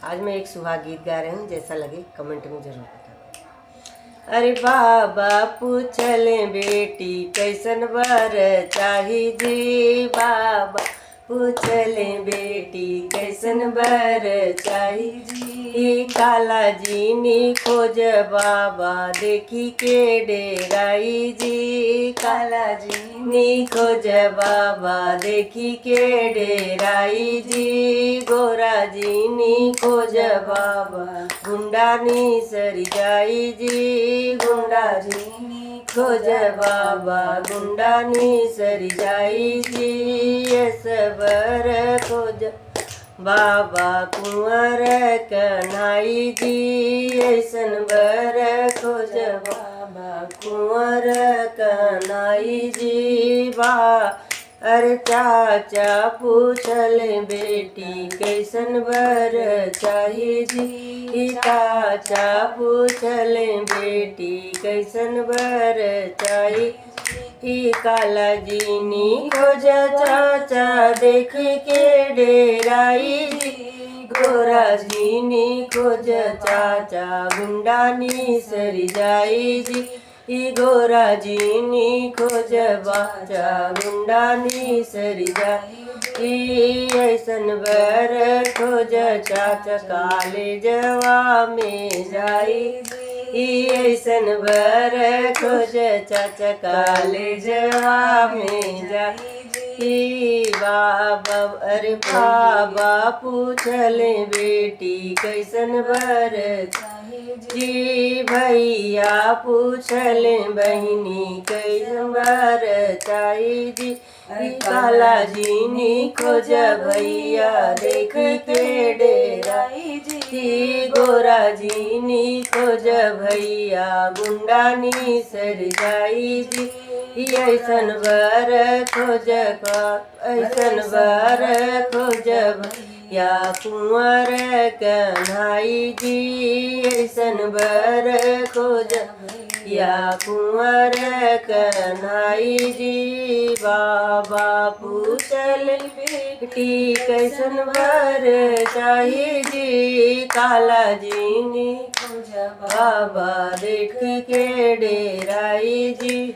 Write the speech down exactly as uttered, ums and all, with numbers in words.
आज मैं एक सुहाग गीत गा रही हूँ, जैसा लगे कमेंट में जरूर बताना। अरे बाबा पूछले बेटी कैसन बर चाही जी, बाबा पूछले बेटी कैसन बर चाही जी। काला जीनी खोज बाबा देखी के डेराई जी, काला जीनी खोज बाबा देखी के डेराई जी। गोरा जीनी खोज बाबा गुंडानी सरी जाई जी, गुंडा जीनी खोज बाबा गुंडानी सरी जाई जी। ऐस बर खोज बाबा कुंवर कन्हाई जी, ऐसन बर खोज बाबा कुंवर कन्हाई जी। बा अरे चाचा पूछले बेटी कैसन बर चाही जी, चाचा पूछले बेटी कैसन बर चाही। ई काला जीनी खोज चाचा देख के डेराई जी, गोरा जीनी खोज चाचा गुंडानी सरी जाई जी। ई गोरा जीनी खोज बाचा गुंडानी सरी जाई। ई ऐसन बर खोज चाचा कालेजवा में जाई। ई ऐसन बर खोज चाचा कालेजवा में जाई। ई बाबा, अरे बाबा पूछले बेटी कैसन बर जी, भैया पूछले बहिनी कैसन बर चाही जी। ई काला जीनी खोज भैया देख के डेराई जी, गोरा जीनी खोज भैया गुंडानी सरी जाई जी। ई ऐसन बर खोज का ऐसन बर खोज भैया कुंवर कन्हाई जी, ऐसन बर खोज भैया कुंवर कन्हाई जी। बाबा पूछले बेटी कैसन बर चाही जी, काला जीनी खोज बाबा देख के डेराई जी।